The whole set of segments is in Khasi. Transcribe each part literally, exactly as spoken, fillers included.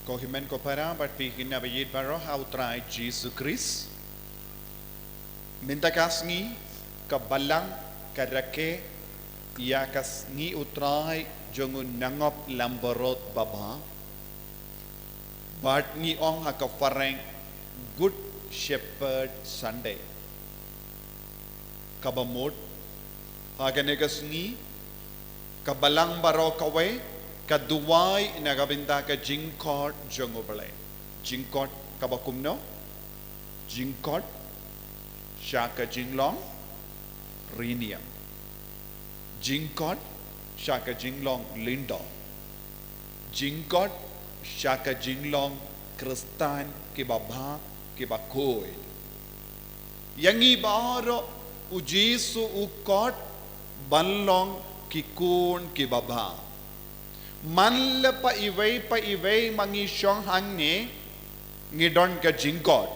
Ko hynmen ko para bad phi kine ba ïeit baroh ha u Trai Jisu Khrist. Mynta ka sngi ka Balang ka rakhe ïa ka sngi u Trai jong u nongap langbrot babha. Bad ngi ong ha ka phareng Good Shepherd Sunday. Kaba mut ha kane ka sngi ka Balang baroh kawei ka duwai na ka bynta ka jingkhot jong u Blei. Jingkhot kaba kumno? Jingkhot sha ka jinglong riñiang. Jingkhot sha ka jinglong lyngdoh. Jingkhot sha ka jinglong Khristan kiba bha kiba khuid. Ïa ngi baroh u Jisu u khot ban long ki khun kiba bha. Man la pa iwei pa iwei ma ngi shong hangne ngi don ka jingkhot.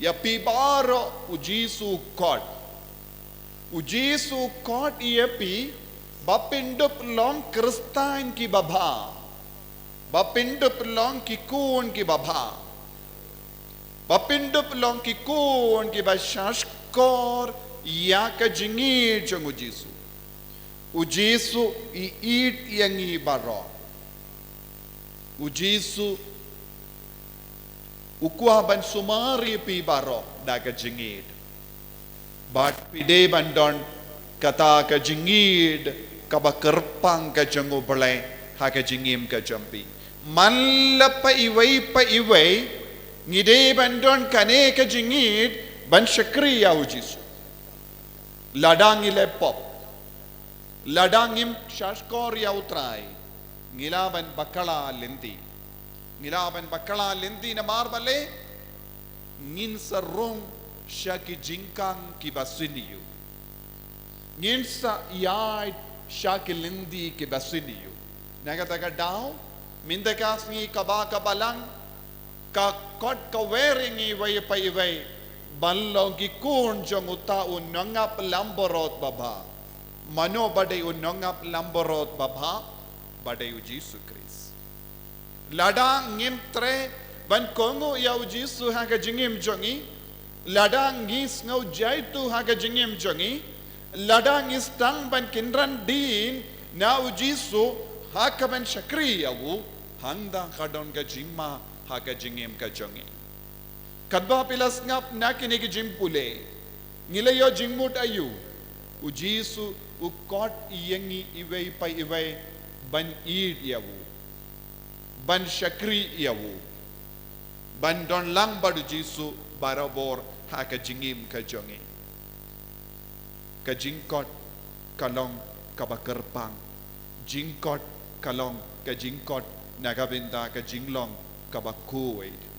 Ïa phi baroh u Jisu u khot. U Jisu u khot ïa phi ba phin dup long Khristan kiba bha. Ba phin dup long ki khun kiba bha. Ba phin dup long ki khun kiba shahshkor ïa ka jingïeit jong u Jisu. U Jisu i ïeit ïa ngi baroh. U Jisu u kwah ban sumar ïa phi baroh da ka jingïeit. Bad phi dei ban don kata ka jingïeit kaba kyrpang ka jong u Blei ha ka jingim ka jong phi. Man la pa iwei pa iwei ngi dei ban don kane ka jingïeit ban shakri ïa u Jisu. Lada ngi leh pop, lada ngim shahshkor ïa u Trai, ngi lah ban bakla lynti. Ngi lah ban bakla lynti namar balei? Ngin sa rung sha ki jingkhang kiba sniew. Ngin sa ïaid sha ki lynti kiba sniew. Na kata ka daw mynta ka sngi kaba ka Balang ka khot ka wer ïa ngi iwei pa iwei ban long ki khun jong uta u nongap langbrot babha. Mano ba dei u nongap langbrot babha? Ba dei u Jisu Khrist. Lada ngim treh ban kohnguh ïa u Jisu ha ka jingim jong ngi, lada ngi sngew jaituh ha ka jingim jong ngi, lada ngi sdang ban kynran dien na u Jisu ha ka ban shakri ïa u, hangta ka don ka jingma ha ka jingim ka jong ngi. Katba phi la sngap na kine ki jingpule, ngi la ïoh jingmut aïu? U Jisu u khot ïa ngi iwei pa iwei ban ïeit ïa u, ban shakri ïa u, ban don lang bad u Jisu barabor ha ka jingim ka jong ngi. Ka jingkhot ka long kaba kyrpang. Jingkhot ka long ka jingkhot na ka bynta ka jinglong kaba khuid.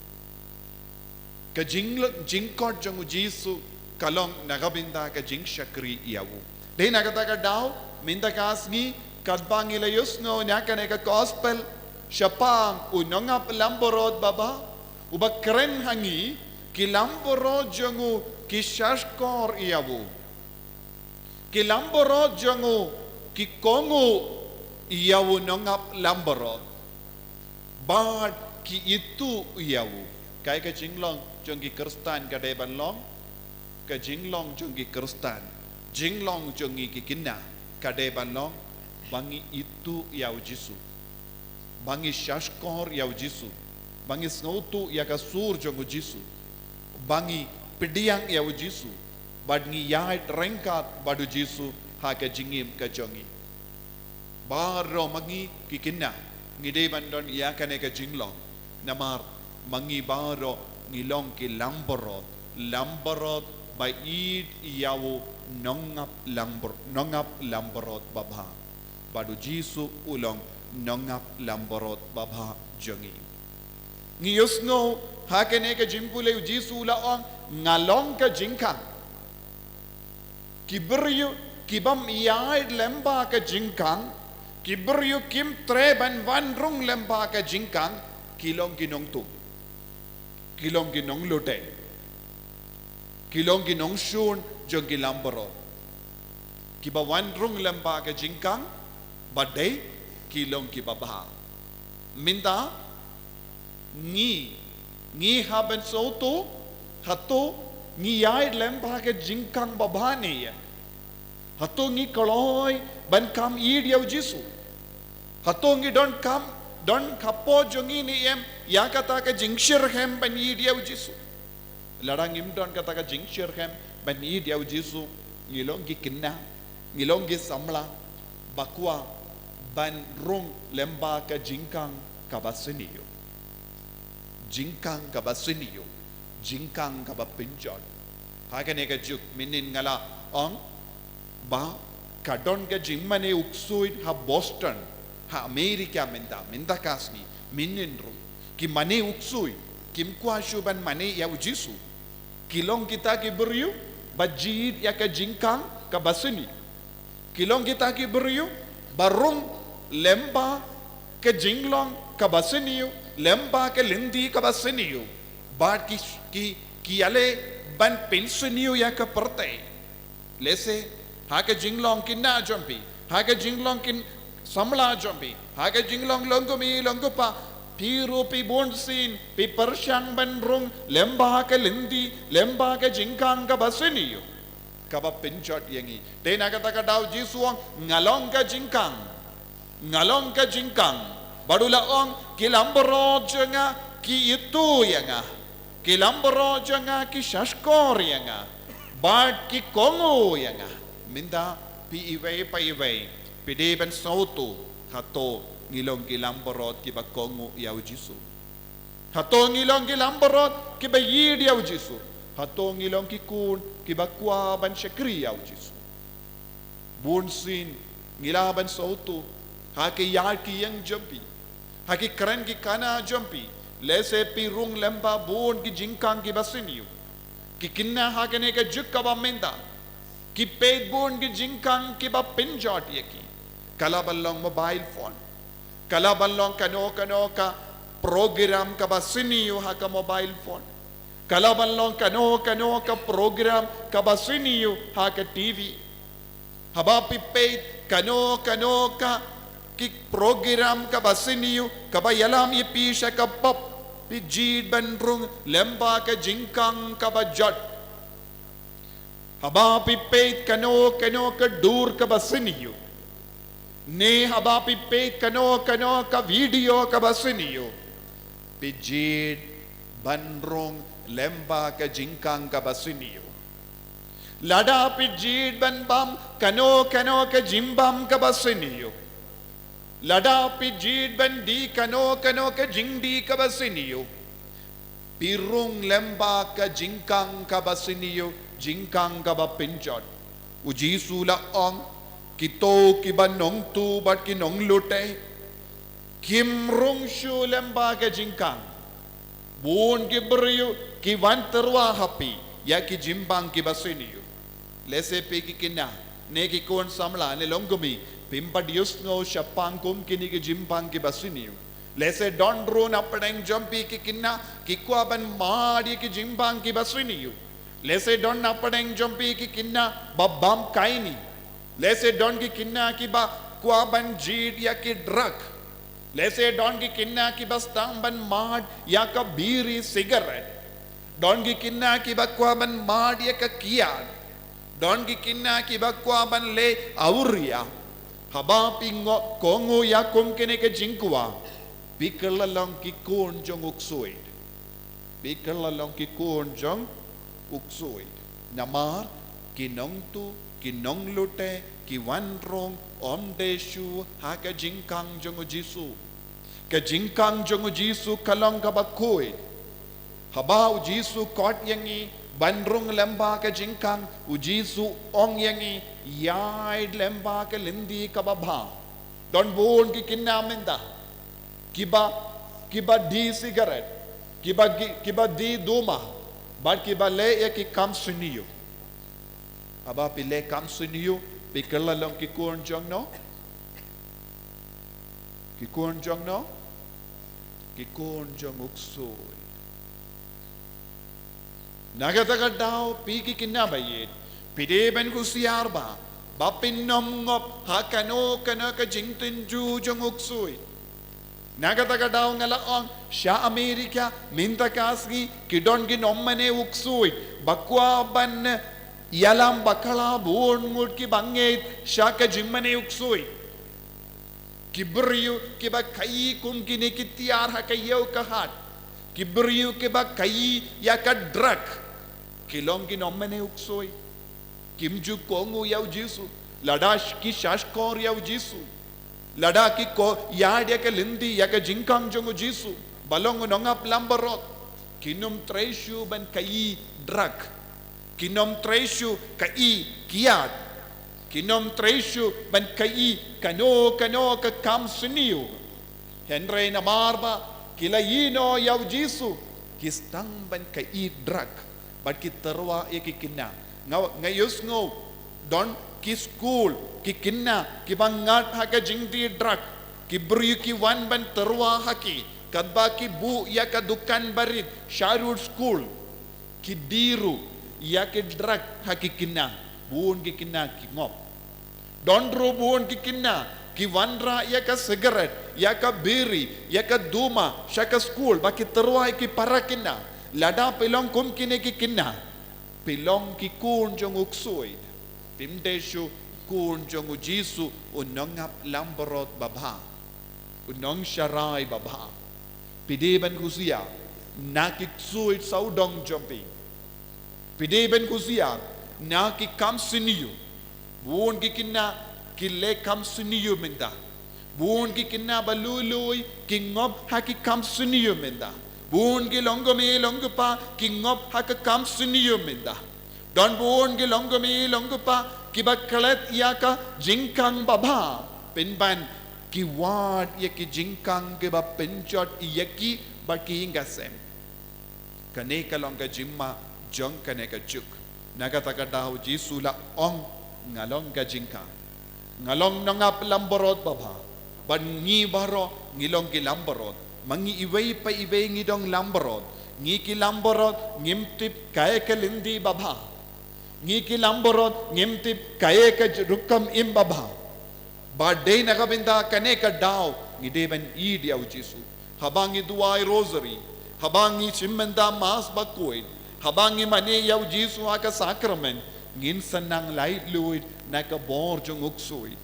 Ka jing, jingkhot jong u Jisu ka long na ka bynta ka jingshakri ïa u. Dei na kata ka daw mynta ka sngi katba ngi la ïohsngew na kane ka gospel shaphang u nongap langbrot babha uba kren ha ngi, ki langbrot jong u ki shahshkor ïa u. Ki langbrot jong u ki kohnguh ïa u nongap langbrot bad ki ithuh ïa u. Kaei ka jinglong jong ki Khristan ka dei ban long? Ka jinglong jong ki Khristan, jinglong jong ngi ki khynnah ka dei ban long ba ngi ithuh ïa u Jisu, ba ngi shahshkor ïa u Jisu, ba ngi sngewthuh ïa ka sur jong u Jisu, ba ngi pdiang ïa u Jisu bad ngi ïaid ryngkat bad u Jisu ha ka jingim ka jong ngi. Baroh ma ngi ki khynnah ngi dei ban don ïa kane ka jinglong. Namar ma ngi baroh ngi long ki langbrot, langbrot ba ïeit ïa u nongap langbrot, nongap langbrot babha. Bad u Jisu u long nongap langbrot babha jong ngi. Ngi ïohsngew ha kane ka jingpule u Jisu u la ong, nga long ka jingkhang. Ki briew ki bym ïaid lem bad ka jingkhang, ki briew kim treh ban wan rung lem bad ka jingkhang, ki long ki nongtuh, ki long ki nonglute, ki long ki nongshun jong ki langbrot. Kiba wan rung lem bad ka jingkhang ba dei ki long kiba bha. Mynta Ngi, ngi hap ban sngewthuh, hato ngi ïaid lem bad ka jingkhang babha ne ïa? Hato ngi kloi ban kham ïeit ïa u Jisu? Hato ngi donkam, don hapoh jong ngi ne em ïa kata ka jingshitrhem ban ïeit ïa u Jisu? Lada ngim don kata ka jingshitrhem ban ïeit ïa u Jisu, ngi long ki khynnah, ngi long ki samla ba kwah ban rung lem bad ka jingkhang kaba sniew. Jingkhang kaba sniew, jingkhang kaba pynjot. Ha kane ka juk mynhynnin nga la ong ba ka don ka jingmane u ksuid ha Boston, ha Amerika mynta, mynta ka sngi, mynhynnin ruh ki mane u ksuid, kim kwah shuh ban mane ïa u Jisu. Ki long kita ki briew ba jied ïa ka jingkhang kaba sniew. Ki long kita ki briew ba rung lem bad ka jinglong kaba sniew, lem bad ka lynti kaba sniew. Bad ki, ki, ki ïaleh ban pynsniew ïa ka pyrthei. Lehse ha ka jinglong khynnah jong phi, ha ka jinglong ki samla jong phi, ha ka jinglong long kmie long kpa, phi ruh phi bunsien phi pyrshang ban rung lem bad ka lynti, lem bad ka jingkhang kaba sniew, kaba pynjot ïa ngi. Te na kata ka daw Jisu u ong, nga long ka jingkhang. Nga long ka jingkhang. Bad u la ong, ki langbrot jong nga ki ithuh ïa nga. Ki langbrot jong nga ki shahshkor ïa nga. Bad ki kohnguh ïa nga. Mynta phi iwei pa iwei, phi dei ban sngewthuh, hato ngi long ki langbrot kiba kohnguh ïa u Jisu? Hato ngi long ki langbrot kiba ïeit ïa u Jisu? Hato ngi long ki khun kiba kwah ban shakri ïa u Jisu? Bunsien ngi lah ban sngewthuh ha ki ïar ki ïeng jong phi, ha ki kren ki kana jong phi, lehse phi rung lem bad bun ki jingkhang kiba sniew. Ki khynnah ha kane ka juk kaba mynta ki peit bun ki jingkhang kiba pynjot ïa ki. Ka lah ban long mobile phone. Ka lah ban long kano kano ka program kaba sniew ha ka mobile phone. Ka lah ban long kano kano ka program kaba sniew ha ka T V. Haba phi peit kano kano ka ki program kaba sniew kaba ïalam ïa phi sha ka pop, phi jied ban rung lem bad ka jingkhang kaba jot. Haba phi peit kano kano ka dur kaba sniew, ne haba phi peit kano kano ka video kaba sniew, phi jied ban rung lem bad ka jingkhang kaba sniew. Lada phi jied ban bam kano kano ka jingbam kaba sniew, lada phi jied ban die kano kano ka jingdie kaba sniew, phi rung lem bad ka jingkhang kaba sniew, jingkhang kaba pynjot. U Jisu u la ong, kito kiba nongtuh bad ki nonglute kim rung shuh lem bad ka jingkhang. Bun ki briew ki wan tyrwa ha phi ïa ki jingbam kiba sniew. Lehse phi ki khynnah ne ki khun samla ne long kmie, phim pat ïohsngew shaphang kum kine ki jingbam kiba sniew. Lehse don ruh na pdeng jong phi ki khynnah ki kwah ban mad ïa ki jingbam kiba sniew. Lehse don na pdeng jong phi ki khynnah ba bam khaini. Lehse don ki khynnah kiba kwah ban jied ïa ki drug. Lehse don ki khynnah kiba sdang ban mad ïa ka biri sigaret. Don ki khynnah kiba kwah ban mad ïa ka kiad. Don ki khynnah kiba kwah ban leh awria. Haba phi ngo-, kohnguh ïa kum kine ki jingkwah, phi kylla long ki khun jong u ksuid. Phi kylla long ki khun jong u ksuid. Namar ki nongtuh, ki nonglute, ki wanrong, ym dei shuh ha ka jingkhang jong u Jisu. Ka jingkhang jong u Jisu ka long kaba khuid. Haba u Jisu u khot ïa ngi ban rung lem bad ka jingkhang, u Jisu u ong ïa ngi, ïaid lem bad ka lynti kaba bha. Don bun ki khynnah mynta kiba, kiba die sigaret, kiba ki, kiba die duma, bad kiba leh ïa ki kam sniew. Haba phi leh kam sniew, phi kylla long ki khun jong no? Ki khun jong no? Ki khun jong u ksuid. Na kata ka daw phi ki khynnah ba ïeit, phi dei ban husiar bha ba phin ym ngop ha kano kano ka jingtynjuh jong u ksuid. Na kata ka daw nga la ong, sha Amerika mynta ka sngi ki don ki nongmane u ksuid ba kwah ban ïalam bakla bun ngut ki bangeit sha ka jingmane u ksuid. Ki briew kiba khaïi kum kine ki tiar ha ka ïew ka hat, ki briew kiba khaïi ïa ka drug, ki long ki nongmane u ksuid. Kim ju kohnguh ïa u Jisu. Lada ki shahshkor ïa u Jisu, lada ki ko ïaid ïa ka lynti ïa ka jingkhang jong u Jisu ba long u nongap langbrot, kin ym trei shuh ban khaïi drug, kin ym trei shuh khaïi kiad, kin ym trei shuh ban khaïi kano kano ka kam sniew. Hynrei namar ba ki la ïehnoh ïa u Jisu, ki sdang ban khaïi drug bad ki tyrwa ïa ki khynnah. Nga, nga ïohsngew don ki skul, ki khynnah kiba ngat ha ka jingdie drug, ki briew ki wan ban tyrwa ha ki, katba ki buh ïa ka dukan barit sha rud skul. Ki die ruh ïa ki drug ha ki khynnah, bun ki khynnah ki ngop. Don ruh bun ki khynnah ki wanrah ïa ka sigaret, ïa ka biri, ïa ka duma sha ka skul, ba ki tyrwa ïa ki para khynnah. Lada phi long kum kine ki khynnah, phi long ki khun jong u ksuid. Phim dei shuh khun jong u Jisu, u nongap langbrot babha, u nongsharai babha. Phi dei ban khusiar na ki ksuid sawdong jong phi. Phi dei ban khusiar na ki kam sniew. Bun ki khynnah ki leh kam sniew mynta. Bun ki khynnah ba lui lui ki ngop ha ki kam sniew mynta. Bun ki longkmie longkpa ki ngop ha ka kam sniew mynta. Don bun ki longkmie longkpa kiba klet ïa ka jingkhang babha, pynban ki wad ïa ki jingkhang kiba pynjot ïa ki bad ki ïing ka sem. Kane ka long ka jingma jong kane ka juk. Na kata ka daw u Jisu la ong, nga long ka jingkhang. Nga long nongap langbrot babha. Bad ngi baroh ngi long ki langbrot. Ma ngi iwei pa iwei ngi dang langbrot. Ngi ki langbrot ngim tip kaei ka lynti babha. Ngi ki langbrot ngim tip kaei ka rukom im babha. Ba dei na ka bynta kane ka daw ngi dei ban ïeit ïa u Jisu. Haba ngi duwai rosary, haba ngi shim bynta Mass bakhuid, haba ngi mane ïa u Jisu ha ka sakramen, ngin sa nang laitluid na ka bor jong u ksuid.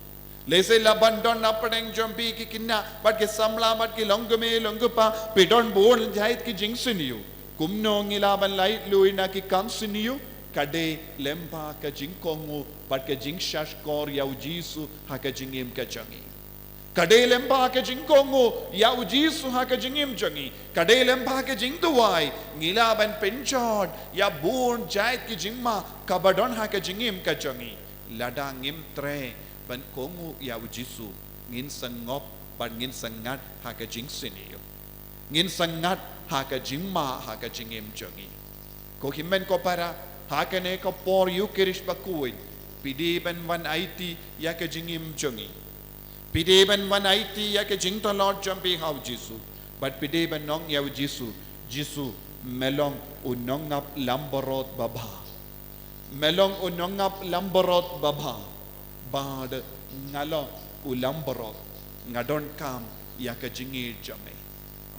Lehse lah ban don na pdeng jong phi ki khynnah bad ki samla bad ki longkmie longkpa, phi don bun jait ki jingsniew. Kumno ngi lah ban laitluid na ki kam sniew? Ka dei lyngba ka jingkohnguh bad ka jingshahshkor ïa u Jisu ha ka jingim ka jong ngi. Ka dei lyngba ka jingkohnguh ïa u Jisu ha ka jingim jong ngi. Ka dei lyngba ka jingduwai ngi lah ban pynjot ïa bun jait ki jingma kaba don ha ka jingim ka jong ngi. Lada ngim treh ban kohnguh ïa u Jisu, ngin sa ngop bad ngin sa ngat ha ka jingsniew. Ngin sa ngat ha ka jingma ha ka jingim jong ngi. Ko hynmen ko para, ha kane ka por Ïukharist bakhuid, phi dei ban wan aiti ïa ka jingim jong ngi. Phi dei ban wan aiti ïa ka jingtlot jong phi ha u Jisu. Bad phi dei ban ong ïa u Jisu, Jisu, me long u nongap langbrot babha. Me long u nongap langbrot babha. Bad nga long u langbrot. Nga donkam ïa ka jingïeit jong me.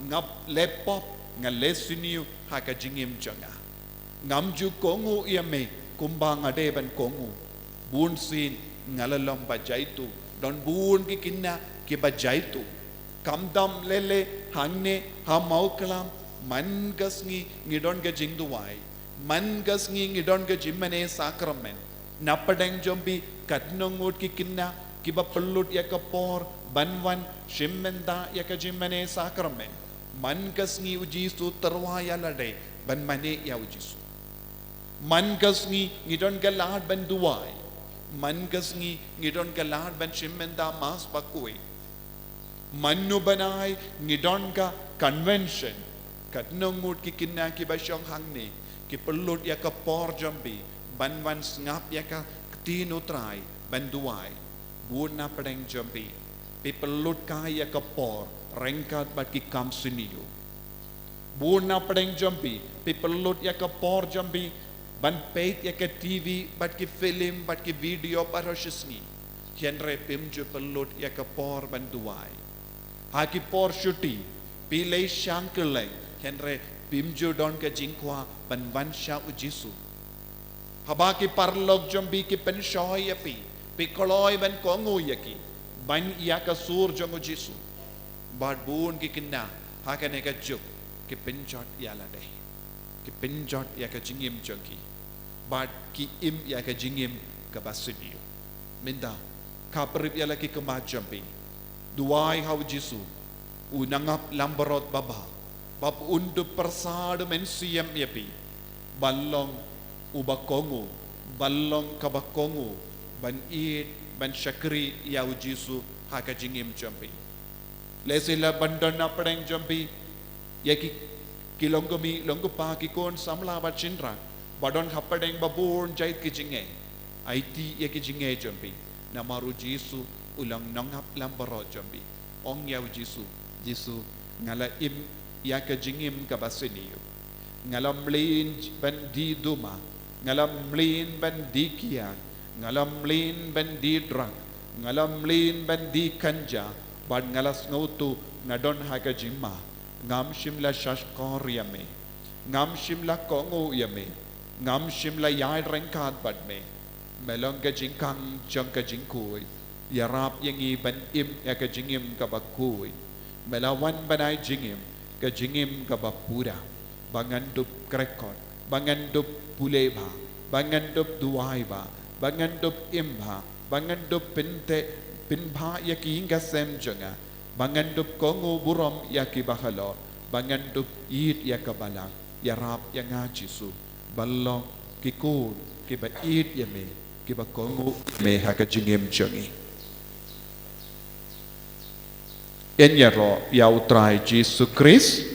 Ngam leh pop, nga leh sniew ha ka jingim jong nga. Ngam ju kohnguh ïa me kumba nga dei ban kohnguh. Bunsien nga la long ba jaituh. Don bun ki khynnah kiba jaituh. Kham dam lei lei hangne ha Mawklam, man ka sngi ngi don ka jingduwai. Man ka sngi ngi don ka jingmane sakramen. Na pdeng jong phi katno ngut ki khynnah kiba pynlut ïa ka por ban wan shim bynta ïa ka jingmane sakramen. Man ka sngi u Jisu tyrwa ïa lade ban mane ïa u Jisu. Man ka sngi ngi don ka lad ban duwai. Man ka sngi ngi don ka lad ban shim bynta Mass bakhuid. Mano bnai ngi don ka convention. Katno ngut ki khynnah kiba shong hangne ki pynlut ïa ka por jong phi ban wan sngap ïa ka ktien u Trai ban duwai. Bun na pdeng jong phi, phi pynlut kai ïa ka por ryngkat bad ki kam sniew. Bun na pdeng jong phi, phi pynlut ïa ka por jong phi ban peit ïa ka T V bad ki film bad ki video baroh shi sngi. Hynrei phim ju pynlut ïa ka por ban duwai. Ha ki por shuti, phi leh shang kylleng, hynrei phim ju don ka jingkwah ban wan sha u Jisu. Haba ki paralok jong phi ki pynshoi ïa phi, phi kloi ban kohnguh ïa ki, ban ïa ka sur jong u Jisu. Bad bun ki khynnah, ha kane ka juk, ki pynjot ïa lade. Ki pynjot ïa ka jingim jong ki. Bad ki im ïa ka jingim kaba sniew. Mynta, khaprip ïa la ki khmat jong phi. Duwai ha u Jisu. Un nang ap langbrot babha. Ba un dup pyrsa da mynsiem ïa phi. Ban long uba kohnguh. Ban long kaba kohnguh. Ban ïeit, ban shakri ïa u Jisu ha ka jingim jong phi. Lehse la ban don hapdeng jong phi, ïa ki, ki long kmie, long kpa, ki khun samla bad shynrang, ba don hapdeng ba bun jait ki jingeh. Aiti ïa ki jingeh jong phi, namar u Jisu u long nongap langbrot jong phi. Ong ïa u Jisu, Jisu, nga la im ïa ka jingim kaba sniew. Nga la mlien ban die duma, nga la mlien ban die kiad, nga la mlien ban die drug, nga la mlien ban die ganja, bad nga la sngewthuh nga don ha ka jingma. Ngam shym la shahshkor ïa me. Ngam shym la kohnguh ïa me. Ngam shym la ïaid ryngkat bad me. Me long ka jingkhang jong ka jingkhuid. Ïarap ïa ngi ban im ïa ka jingim kaba khuid. Me la wan ban ai jingim, ka jingim kaba pura. Ba ngan dup kyrkhu, ba ngan dup pule bha, ba ngan dup duwai bha, ba ngan dup im bha, ba ngan dup pynteh, pynbha ïa ki ïing ki sem jong nga. Ba ngan dup kohnguh burom ïa ki bahalor, ba ngan dup ïeit ïa ka balang. Ïarap ïa nga Jisu, ban long ki khun, kiba ïeit ïa me, kiba kohnguh ïa me ha ka jingim jong ngi. Ngin ïaroh ïa u Trai Jisu Khrist,